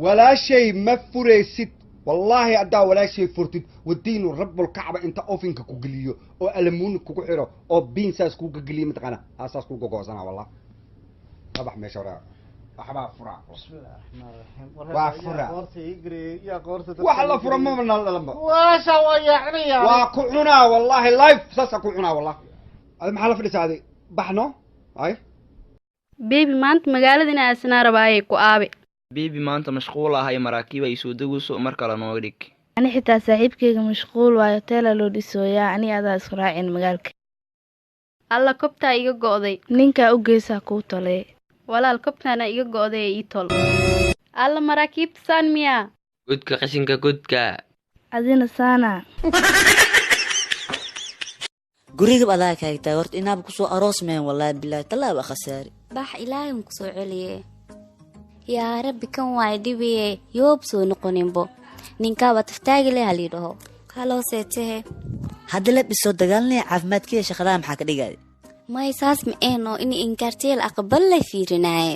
Walaashay ma furaysid. Wallaahi haddaa walaashay furtid, wadiinu rabbulkacba, inta ofinka ku geliyo oo alamuuni kugu xiro oo biin saas kuga geliyo, mataqaana, aasaas ku gogoosana. Wallah, kabax meesha hore, waxbaa furaa. Bismillahi raxmaani raxiim. Waa fura. Wax la fura maba nala dhalanba. Walaasha waa yaacinaya. Waa ku cunaa wallahi, life saasa ku cunaa wallah. Adi maxaa la fadhisaa? Adi baxno ay. Baby, maanta magaalada inaa aasanaa rabaayay ku aabe. Baby, maanta mashquul ahay, maraakiib ay soo degayso, mar kale nooga dhig. Ani xitaa saaxiibkayga mashquul waayo, teela loo dhisooyaa. Ani adaa isku raacin magaalka. Alla, kobtaa iga go'day. Ninkaa u geysaa kuu tolee. Walaal, kobtaana iga go'day ee ii tol. Alla, maraakiibta saan miyaa? Godka qashinka, godka. Adina saana. Gurigab adaa kaagtaa horta inaaba kusoo aroos meen, wallaahi bilaahi tallaaba khasaari. Bax, ilaahay ma kusoo celiye. Yaa rabbi, kan waay dhibiye, yoob soo noqoninbo ninkaaba taftaagi leh halii dhaho haloo seetehe. Hadda la dhisoo dagaalanaya caafimaadkeeda, shaqadaha maxaa ka dhigaya? May, saas ma eeno in inkaarteel aqbal lay fiirinaaye.